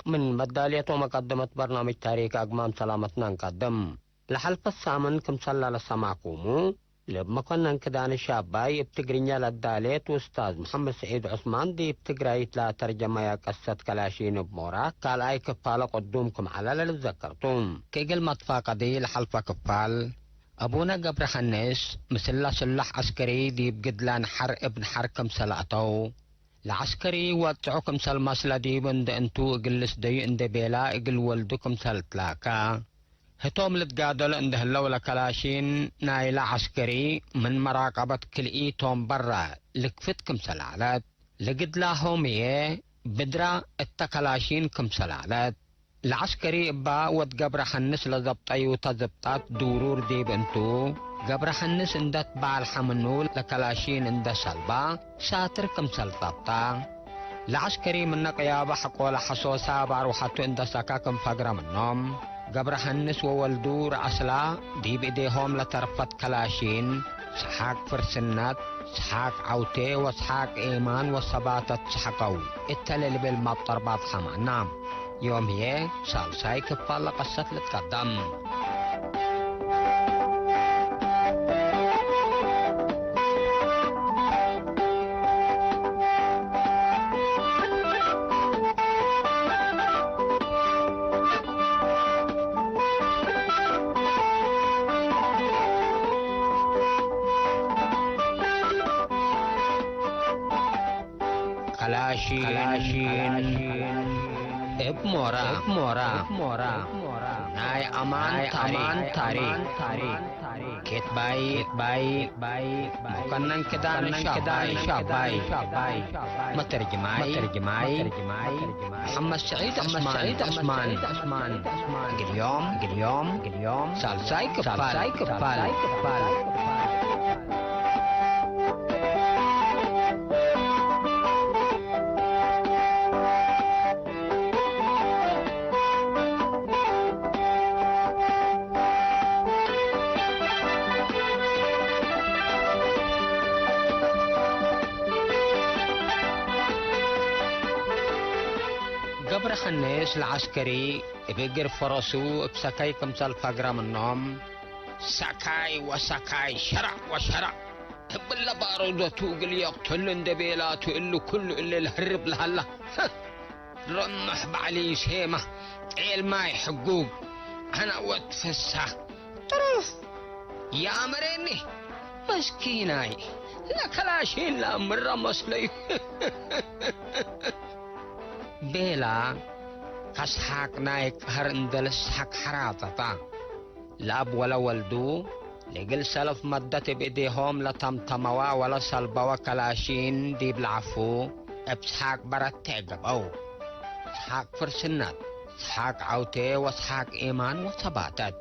من مدالية ومقدمة برنامج تاريخ أقمام سلامتنا نقدم. لحلف السامن كم سلالة سماكومو، لب مكنن كدان الشاباي ابتقرين يالا الداليت وأستاذ محمد سعيد عثمان دي ابتقرايت لا ترجمة يا قصة كلاشين بمورا، قال أي كفالة قدوم كم على للذكرتم. كيقل مطفاقة دي لحلفة كفال، ኣቡነ ገብረሃንስ ምስላ ስላሕ ዓስከሪ ዲብ ግድላ ንሓር እብ ንሓር ክምሰል ኣተው። ለዓስከሪ ወጽዑ ክምሰል መስለ ዲብ እንደ እንቱ እግል ልስደዩ እንደ ቤላ እግል ወልዱ ክምሰል ትላካ። ህቶም ልትጋደሉ እንደ ህለው ለከላሺን ናይላ ዓስከሪ ምን መራቀበት ክልኢቶም በረ ልክፍት ክምሰል ኣለት። ለግድላሆም እየ ብድራ እተ ከላሺን ክምሰል ኣለት። ለዐስከሪ እባ ወድ ገብረ ሐንስ ለዘብጠዩተ ዝብጣት ድውሩር ዲብ እንቱ፣ ገብረ ሐንስ እንደ ትበዐልሐ ምኑ ለከላሺን እንደ ሰልባ ሳትር ክምሰል ጸብጠ። ለዐስከሪ ምነ ቅያበ ሐቆለ ሐሶሳ ባርውሐቱ እንደ ሰካ ክም ፈግረ ምኖም፣ ገብረ ሐንስ ወወልዱ ረአስላ ዲብ እዴሆም ለተርፈት ከላሺን፣ ሰሓቅ ፍርስነት፣ ሰሓቅ ዐውቴ ወሰሓቅ ኤማን ወሰባተት ሰሐቀው እተ ለልብል መብጠርባት ሐማና። ዮም ህዬ ሳልሳይ ክፋል ለቀሰት ልትቀደም። ከላሺን፣ ከላሺን፣ እብ ሞራ፣ እብ ሞራ፣ እብ ሞራ፣ ናይ ኣማን ናይ ታሪክ፣ ኣማን ታሪክ፣ ታሪክ፣ ኬትባይ፣ ኬትባይ፣ መኮነን ክዳን መኮነን ክዳን ሻባይ፣ ሻባይ፣ ሻባይ፣ መተርጅማይ፣ መተርጅማይ፣ መሐመድ ስዒድ መሐመድ ዑስማን፣ ስዒድ ዑስማን፣ ዑስማን፣ ግልዮም፣ ግልዮም፣ ግልዮም፣ ሳልሳይ ክፋል፣ ሳልሳይ ክፋል፣ ክፋል። ገብረ ሐንስ ለዐስከሪ እብ እግር ፈረሱ እብ ሰካይ ክምሰል ፈግረ ምኖም፣ ሰካይ ወሰካይ፣ ሸራዕ ወሸራዕ፣ እብለ ባሮዶቱ እግል የቅተሉ እንደ ቤላቱ እሊ ኩሉ እሊ ለህርብ ለሀላ። ረምሕ ባዕሊ ሴማ፣ ጤል ማይ ሕጉግ፣ አነ ወድ ፍሳ፣ ጥሩፍ፣ ያምሬኒ፣ መስኪናይ፣ ለከላሺን ለአምረ መስለዩ። ቤላ ከስሓቅ ናይ ቀህር እንደ ልስሓቅ ሐራጠታ። ለአብ ወለ ወልዱ፣ ለእግል ሰለፍ መደት እብ እዴሆም ለተምተመዋ ወለሰልበወ ከላሺን ዲብ ለዐፉ፣ እብ ሰሓቅ በረቴ ገብአው። ሰሓቅ ፍርስነት፣ ሰሓቅ ዐውቴ ወሰሓቅ ኤማን ወሰባተት።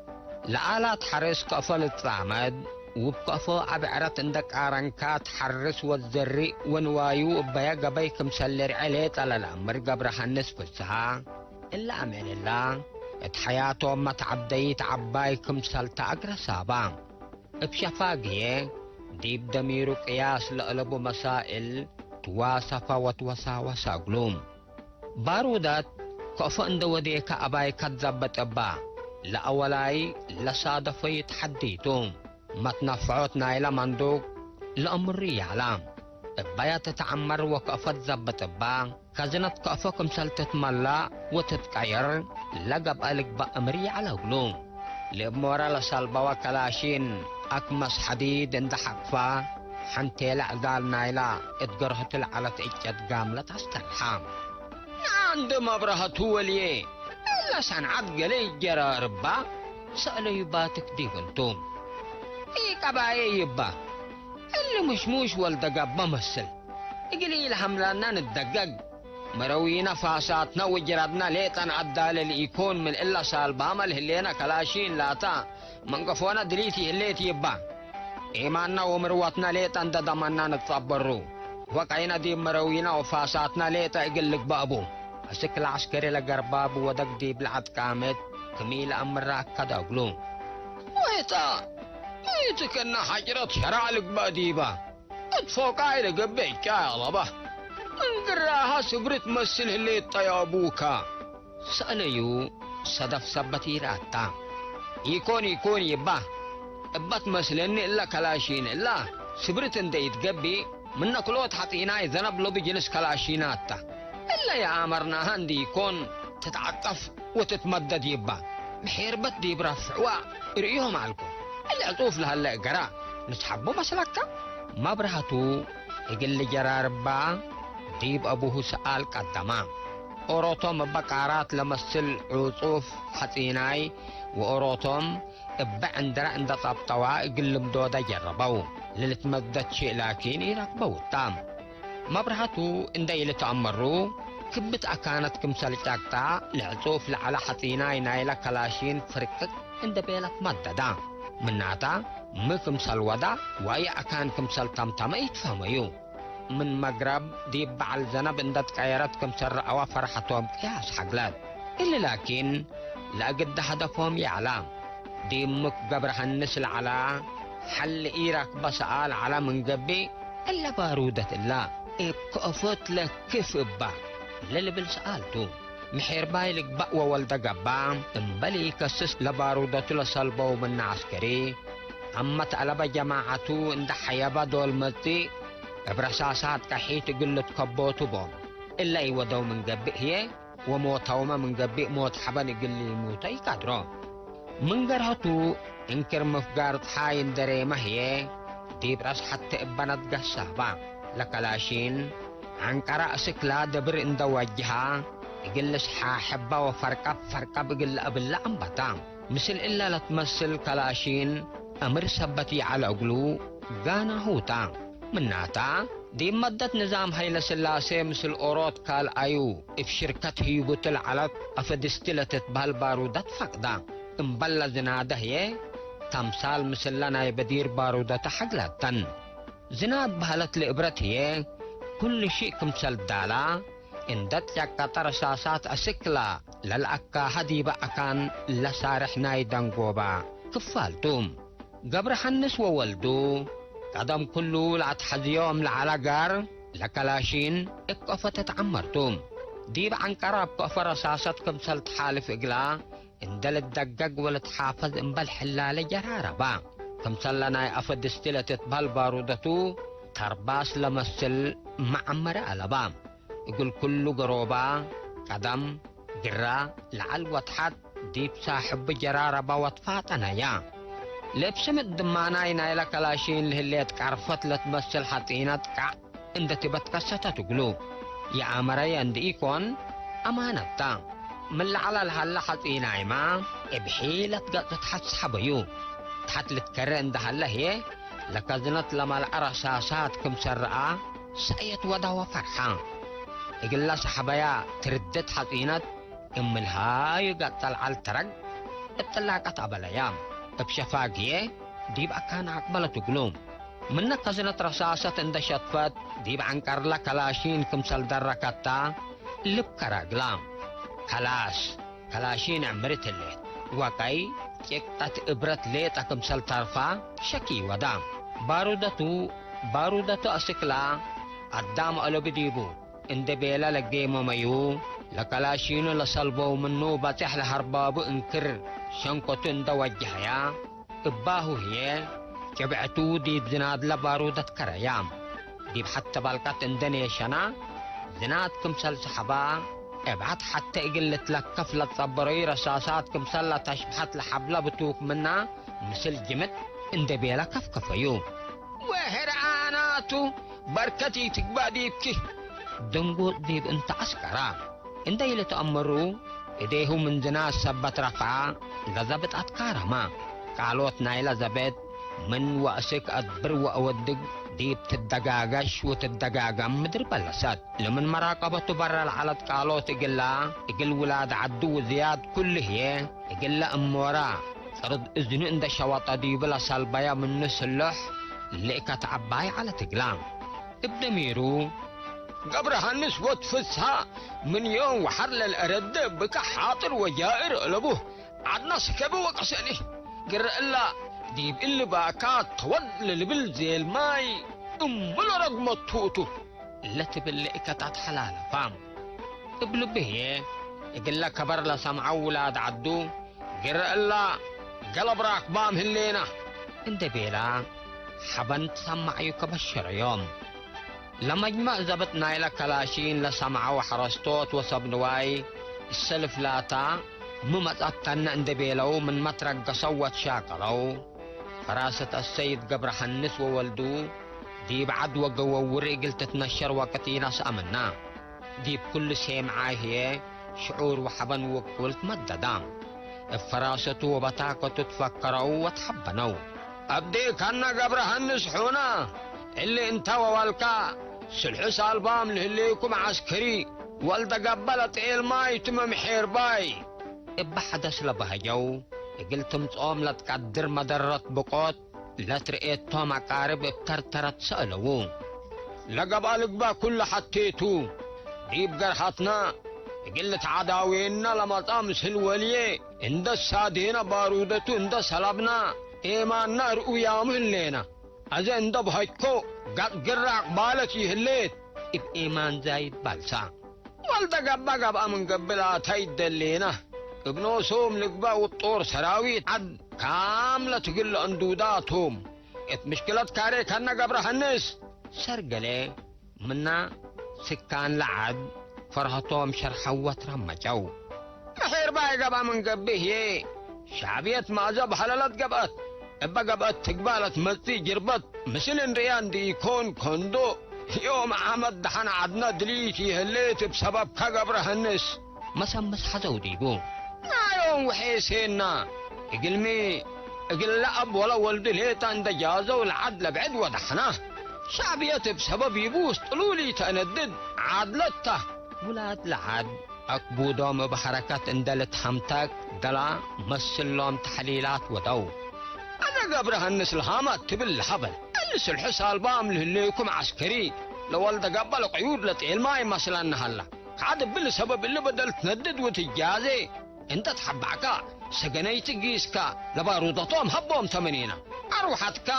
ለአላት ሐርስ ከአፎ ልትጻመድ፣ ውብ ከአፎ አብ ዕረት እንደ ቃረንካ ትሐርስ ወትዘርእ ወንዋዩ እበየ ገበይ ክምሰል ልርዔ ሌጠ ለለአምር ገብረ ሐንስ ፍስሃ፣ እለ አሜልላ፣ እት ሐያቶም መትዓብደይት ዐባይ ክምሰልተ አግረ ሳባ። እብ ሸፋግዬ፣ ዲብ ደሚሩ ቅያስ ለአለቡ መሳእል ትዋሰፈ ወትወሳወሰ እግሉ። ባሩዳት ከእፎ እንደ ወዴከ አባይ ከትዘብጥ እባ፣ ለአወላይ ለሳደፎ ይትሐዲቱ። መትነፍዖት ናይለ መንዱቅ ለአምሩ ያላ። እባያ ትትዐመር ወከእፎ ትዘብጥ እባ፣ ከዝነት ከእፎ ክምሰል ትትመላእ ወትትቀየር ለገብአ ልግባእ እምር ይዐለ እግሉ። ለእብ ሞረ ለሰልበወ ከላሺን አክመስ ሐዲድ እንደ ሐቅፋ፣ ሐንቴለ ዕዳል ናይላ እት ገርህቱ ለዐለት ዕጨት ጋምለት አስተርሓ። ንአንድ መብረሀቱ ወልዬ፣ እለ ሰንዐት ገሌ ይጀራርባ? ሰእለዩ ባትክ ዲብ እንቱ። ኢቀባዬ ይባ፣ እሊ ምሽሙሽ ወልደ ገብአ መስል። እግል ኢለሐምለነ ንደገግ። መረዊነ ፋሳትነ ወጅረድነ ሌጠን ዐዳለ ለኢኮን ምን እለ ሳልባመ ለህሌነ ከላሺን ላታ መንገፎነ ድሊት ይህሌት ይባ። ኤማንነ ወምርወትነ ሌጠ እንደ ደመና ንትጸበሩ። ወቀይነ ዲብ መረዊነ ወፋሳትነ ሌጠ እግል ልግበእ ቡ። አስክ ለዐስከሪ ለገርባብ ወደግ ዲብ ለዐድ ቃምት ክም ኢለአምረ አከደ እግሉ። ወይተ፣ ሚ ትክነ ሐጭረት ሸራዕ ልግበእ ዲበ። እት ፎቃይ ለገብእ እጫ አለበ። ምን ግራሃ ስብርት መስል ህሌት ጠያቡከ። ሰእለዩ ሰደፍ ሰበት ይርኣታ። ይኮን ይኮን ይባ እባት መስለኒ እላ ከላሺን እላ ስብርት እንደ ይትገቢ ምነ ክሎት ሓጺናይ ዘነብ ሎቢ ጅንስ ከላሺናታ። እላ የኣመርናሃ እንዲ ይኮን ትትዓቀፍ ወትትመደድ ይባ ምሕርበት ዲብ ረፍዕዋ ርእዮም ኣልኮ። እሊ ዕጹፍ ለሀለ እገራ ንስሓቦ መስለካ? መብራህቱ እግል ጀራርባ ዲብ አቡሁ ሰኣል ቀደማ። ኦሮቶም እበ ቃራት ለመስል ዑጹፍ ሐጺናይ ወኦሮቶም እበ ዕንድረ እንደ ጸብጠዋ እግል ልምዶደ ጀረበው። ለልትመደድ ሺእ ላኪን ኢረክበው እታ። መብራህቱ እንደ ኢልትአመሩ ክብት አካነት ክምሰል ጫቅጣ ለዕጹፍ ለዐለ ሐጺናይ ናይለ ከላሺን ፍርቅቅ እንደ ቤለት መደዳ። ምናታ ሚ ክምሰል ወዳ ዋይ አካን ክምሰል ተምተመ ኢትፈህመዩ። ምን መግረብ ዲብ በዐል ዘነብ እንደ ትቀየረት ክምሰል ረአወ ፈርሐቶም ቅያስ ሐግለት። እሊ ላኪን ለእግደ ሀደፎም ይዐላ። ዲብ ምክ ገብረሐንስ ለዐላ ሐል ኢረክበ ሰኣል ዐለ ምን ገብእ፣ እለ ባሩደት እላ እብ ከአፎት ለክፍ እባ ለልብል ሰኣል ቱ። ምሒርባይ ልግባእ ወወልደ ገባ እምበል ኢከስስ ለባሩደቱ ለሰልበው ምነ ዐስከሪ አመት አለበ ጀማዐቱ እንደ ሐየበ ዶል መጽእ እብ ረሳሳት ቀሒት እግል ልትከቦቱ ቦም። እለ ኢወደው ምን ገብእ ህዬ ወሞተውመ ምን ገብእ ሞት ሐበን እግል ሊሙተ ኢቀድሮ። ምን ገርሀቱ እንክር ምፍጋር ጸሓይ እንደ ሬመ ህዬ ዲብ ረስ ሐቴ እበ ነትገሳባ። ለከላሺን ዐንቀረ እስክላ ደብር እንደ ወጅሃ እግል ልስሓሕባ ወፈርቀብ ፈርቀብ እግል ለአብላ አንበታ። ምስል እለ ለትመስል ከላሺን አምር ሰበት ይዐለ እግሉ ጋናሁ ታ። ምናታ ዲብ መደት ንዛም ሀይለ ስላሴ ምስል ኦሮት ካልአዩ እብ ሽርከት ህዩቡቱ ለዐለት አፈድስቲ ለትትበህል ባሩደት ፈቅዳ። እምበል ለዝናደ ህዬ ተምሳል ምስለ ናይ በዲር ባሩደተ ሐግለተን። ዝናድ በህለት ለእብረት ህዬ ኩሉ ሺእ ክምሰል ዳላ እንደ ትጨቀጠ ረሳሳት አስክላ ለልአካሀ ዲበ አካን ለሳርሕ ናይ ደንጎባ ክፋል ቱ። ገብረሐንስ ወወልዱ ቀደም ኩሉ ለአትሐዝዮም ለዐለ ጋር ለከላሺን እብ ከአፈ ተትዐመር ቱ። ዲብ ዐንቀረ እብ ከአፈ ረሳሰት ክምሰል ተሓልፍ እግላ እንደ ልትደገግ ወልትሓፈዝ እምበል ሕላለ ጀራረባ። ክምሰለ ናይ አፈ ድስቲ ለትትበህል ባሩደቱ ተርባስ ለመስል መዐመረ አለባ። እግል ኩሉ ገሮባ ቀደም ግራ ለዐል ወትሐት ዲብ ሳሕቡ ጀራረባ ወትፋጠነያ። ለእብ ስምጥ ድማናይ ናይለ ከላሺን ለህሌት ቀርፈት ለትመስል ሐጺነት ቃዕ እንደ ትበትከሰተት እግሉ። የአመረየ እንድኢኮን አማነታ። ምን ለዐለ ለሀለ ሐጺናይማ እብ ሒለት ገጽ ተሐት ሰሐበዩ። ተሐት ልትከረ እንደ ሀለ ህዬ ለከዝነት ለመልአ ረሳሳት ክምሰል ረአ ሰእየት ወዳ ወፈርሐ። እግለ ሰሐበያ ትርድት ሐጺነት እምልሃዩ ገጸ ለዐል ተረግ እብ ጥላቀት አበለያ። እብ ሸፋግዬ ዲብ አካን አቅበለት እግሉ። ምነ ከዝነት ረሳሰት እንደ ሸጥፈት ዲብ ዐንቀርለ ከላሺን ክምሰል ደረከታ ልብ ከረ እግላ። ከላስ ከላሺን ዕምርት ህሌት። ወቀይ ጭቅጠት እብረት ሌጠ ክምሰል ተርፋ ሸኪ ወዳ። ባሩደቱ፣ ባሩደቱ አስክላ አዳም አለቢ ዲቡ እንደ ቤለ ለጌመመዩ፣ ለከላሺኑ ለሰልበው ምኑ በጼሕ ለሀርባቡ እንክር ሸንኮቱ እንደ ወጀሀያ፣ እባሁ ህዬ ጭብዕቱ ዲብ ዝናድለ ባሩደት ከረያ። ዲብ ሐተ በልቀት እንደ ኔሸና፣ ዝናድ ክምሰል ሰሐባ፣ እብዐት ሐቴ እግል ልትለከፍ ለትጸበረዩ ረሳሳት ክምሰል ለተሽብሐት ለሐብለ ብቱክ ምና ምስል ጅምድ እንደ ቤለ ከፍከፈዩ። ወሕርአናቱ በርከት ኢትግባእ ዲብኪ። ድንጉጥ ዲብ እንተ ዐስከራ እንደ ኢልትአመሩ፣ እዴሁ ምን ዝናድ ሰበት ረፍዐ፣ ለዘብጥ አትካረማ። ቃሎት ናይለ ዘብጥ ምን ወአስክ አድብር ወአወድግ ዲብ ትደጋገሽ ወትደጋገም ምድር በለሰት። ለምን መራቀበቱ በረ ለዐለት ቃሎት እግላ፣ እግል ውላድ ዐዱ ወዝያድ ኩሉ ህዬ፣ እግለ እሞራ ጽርድ እዝኑ እንደ ሸወጠ ዲቡ ለሰልበየ ምኑ ስሎሕ ልእከት ዐባይ ዐለት እግላ። እብ ደሚሩ፣ ገብረሃንስ ወድ ፍስሃ ምን ዮም ወሐር ለልአረደ ብከ ሓጥር ወጃእር አለቡ። ዐድና ስከበ ወቀሰኒ። ግረ እላ ዲብ እሊ ባካት ተወድ ለልብል ዜልማይ እምሎ ረግመት ቱቱ። ለትብል ልእከት አትሐላለፋ። እብ ልብህዬ እግለ ከበር ለሰምዐው ውላድ ዐዱ፣ ግረ እላ ገለብ ራክባም ህሌና እንደ ቤላ፣ ሐበን ትሰማዕዩ ከበሸረዮም። ለመጅመዕ ዘብጥ ናይለ ከላሺን ለሰምዐው ሐረስቶት ወሰብ ንዋይ፣ እሰልፍ ላታ፣ ሚ መጸብተነ እንደ ቤለው ምን መትረገሰው ወትሻቀለው። ፈራሰት አሰይድ ገብረ ሐንስ ወወልዱ፣ ዲብ ዐድ ወገወውር እግል ትትነሸር ወቅት ኢነስአ ምና። ዲብ ኩሉ ሴምዓይ ህዬ ሽዑር ወሐበን ውቁል ትመደዳ። እብ ፈራሰቱ ወበታከቱ ትፈከረው ወትሐበነው። አብዴ ካና ገብረ ሐንስ ሑና፣ እሊ እንተ ወዋልካ፣ ስልሑ ሳልባም ለህሌኩም ዐስከሪ፣ ወልደ ገበ ለጤልማይ ትመ ምሔርባይ። እበ ሐደስ ለበሀጀው፣ እግል ትምጽኦም ለትቀድር መደረት ብቆት፣ ለትርኤቶም አቃርብ እብ ተርተረት ሰአለዉ። ለገብአ ልግበእ ኩሉ ሐቴቱ። ዲብ ገርሀትና እግል ልትዓዳዌና ለመጽአ ምስል ወልዬ እንደ ሳዴነ ባሩደቱ እንደ ሰለብና ኤማንና ርኡያሙ ህሌነ። አዜ እንደ በሀጅኮ ገጽ ግረ አቅባለት ይህሌት። እብ ኤማን ዛይድ ባልሳ። ወልደ ገበ ገብአ ምን ገብእ ላታ ይደሌና። እብ ኖሶም ልግበእ ውጦር ሰራዊት ዐድ ካምለት እግል ለእንዱዳ ቶም። እት ምሽክለት ካሬ ከነ ገብረ ሐንስ። ሰርገሌ ምና ስካን ለዐድ ፈርሀቶም ሸርሐው ወትረመጨው። ምሒር ባይ ገብአ ምን ገብእ ህዬ ሻዕብየት ማእዘ በሀለለት ገብአት። እበ ገብአት ትግባለት መጽእ ጅርበት ምስል እንርእያ እንድኢኮን ከንዶ ዮም ዓመት ደሐን ዐድነ ድሊት ይህሌት እብ ሰበብከ ገብረ ሐንስ። መሰምስ ሐዘው ዲቡ። ናዮም ወሔሴና እግልሚ እግል ለአብ ወለ ወልዱ ሌጠ እንደ ጃዘው ለዐድ ለብዕድ ወደሐና። ሻዕብየት እብ ሰበብ ይቡስ ጥሉል ኢተአነድድ ዓድለታ። ውላድ ለዐድ አክቡዶም እብ ሐረከት እንደ ልትሐምተክ ደላ መስሎም ተሕሊላት ወደው። አነ ገብረ ሐንስ ለሃማት ትብል ለሀበል። እሊ ስልሑ ሳልባም ለህሌኩም ዐስከሪ ለወልደ ገበ ለቅዩድ ለጤልማይ መስለነ ሀላ። ከዐድ እብሊ ሰበብ እሊ በደል ትነድድ ወትጃዜ እንተ ተሐባዕካ፣ ሰገነይቲ ጊስካ ለባሩደቶም ሀቦም ተመኔና። አርወሐትካ፣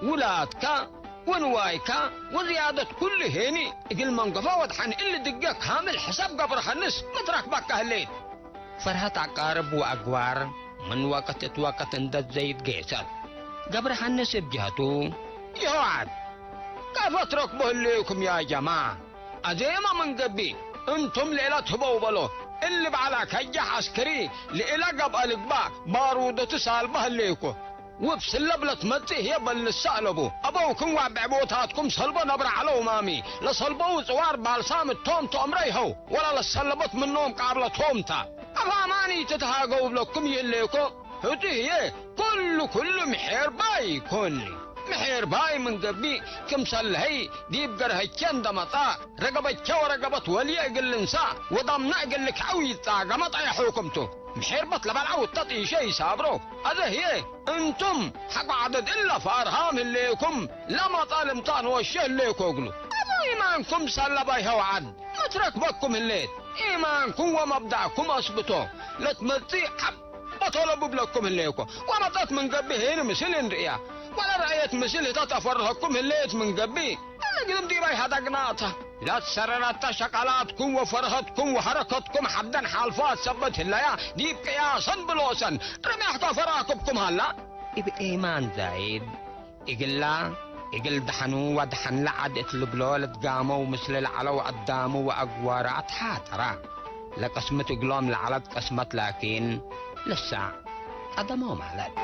ውላድካ፣ ወንዋይካ ወዝያደት ኩሉ ሄኒ እግል መንገፎ ወድሐን እሊ ድገ ካምል ሕሰብ ገብረ ሐንስ መትረክበካ ህሌት። ፈርሀት አቃርብ ወአግዋር ምን ወቅት እት ወቅት እንደ ዘይድ ጌሰት። ገብረ ሐንስ እብ ጀህቱ፣ ይህዋት ከፈ ትረክቦ ህሌኩም ያ ጀማዕ? አዜመ ምን ገብእ፣ እንቱም ለእለ ትህበው በሎ፣ እሊ በዐል አከጀሕ ዐስከሪ ለእለ ገብአ ልግባእ ባሩደቱ ሳልበ ህሌኮ። ወእብ ስለብ ለትመጽእ ህዬ በልሰ አለቡ። አበውክም ወአብዕቦታትኩም ሰልቦ ነብረ ዐለው ማሚ፣ ለሰልበው ጽዋር ባልሳም እቶም ተአምረ ይሀው፣ ወለ ለሰለበት ምኖም ቃብለቶም ተ። አብ አማን ኢትትሃገው እብለኩም ይህሌኮ፣ ህቱ ህዬ ኩሉ ኩሉ ምሔርባይ ኢኮኒ። ምሔርባይ ምን ገብእ፣ ክምሰልሀይ ዲብ ገርሀቼ እንደ መጽአ፣ ረገበቼ ወረገበት ወልዬ እግል ልንሳእ ወደምነ እግል ልክዐው ይጻገመ ጠየሑኩም ቱ። ምሒርበት ለበልዐው እተ ጢሼ ኢሳብሮ። አዜ ህዬ እንቱም ሐቆ ዐደድ እለ ፋርሃም ህሌኩም ለመጸልምታ ንወሼ ህሌኮ እግሉ። አቡ ኢማንኩም ሰለባይ ሀው ዐድ መትረክበኩም ህሌት። ኢማንኩም ወመብዳእኩም አስብቶ። ለትመጽእ ዐብ በቶሎ ብብለኩም ህሌኮ። ወመጸት ምን ገብእ ሄኒ ምስል እንርእያ። ወለ ረአየት ምስል ህተ ተፈርሀኩም ህሌት ምን ገብእ። እለ ግድም ዲባይ ሀደግናተ። ለትሰረረተ ሸቀላትኩም ወፈርሀትኩም ወሐረከትኩም ሐደን ሐልፋት ሰበት ህለያ ዲብ ቅያሰን ብሎሰን ርሜሕ ከፈራክብኩም ሀላ። እብ ኤማን ዛይድ እግላ እግል ደሐኑ ወደሐን ለዐድ እት ልብሎ ልትጋመው ምስል ለዐለው አዳሙ ወአግዋሩ አትሓጠራ። ለቅስምት እግሎም ለዐለት ቅስመት ላኪን ልሳዕ ቀደሞ ማለት።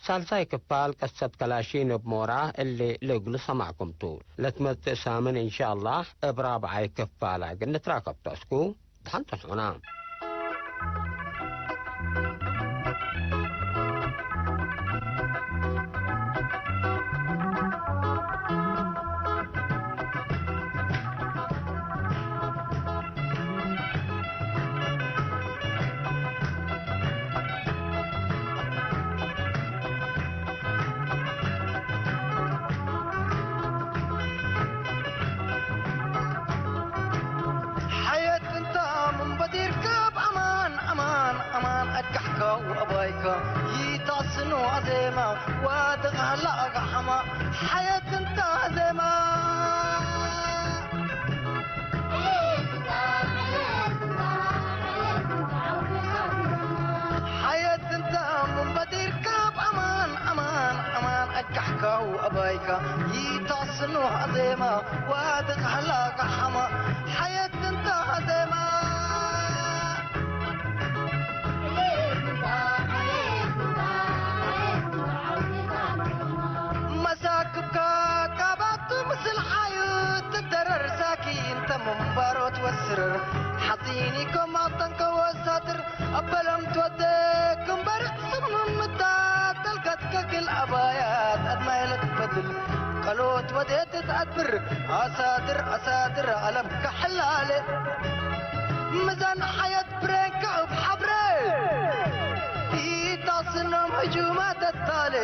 ሳልሳይ ክፋል ቅሰት ከላሺን እብ ሞራ እሊ ለእግሉ ሰማዕኩም ቱ። ለትመጽእ ሳምን እንሻአላህ እብ ራብዓይ ክፋል እግል ንትራከብ ተስኩ። ደሓን ጽንሑና። ይታስኑ ኣዜማ ዋድቕ ሃላ ኣጋሓማ ሓየት እንታ ኣዜማ ሓየት እንታ ሙንበዲርካ ኣማን ኣማን ኣማን ኣጋሕካው ኣባይካ ይታስኑ ኣዜማ ዋድቕ ሃላ ኣጋሓማ ሓየት እንታ ኣዜማ መሳክብካ ካባቱ ምስል ሓዩ ትደረር ሳኪ እንተ ምንባሮ ትወስርር ሓፂኒ ኮማጠን ከወሳትር ኣበለም ትወደ ክንበርቅ ስምምታ ተልከት ከግል ኣባያት ኣድማይለት በድል ቀሎት ወዴት ትኣድብር ኣሳድር ኣሳድር ኣለም ከሕላለ ምዛን ሓየት ብሬን ከእብ ሓብረ ይታስኖም ህጁማ ተታለ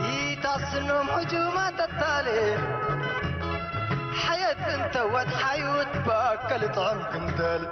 ይታስኖም ህጁማ ተታለ ሓየት እንተ ወድሓዩት ባከል ጥዑም ክንደል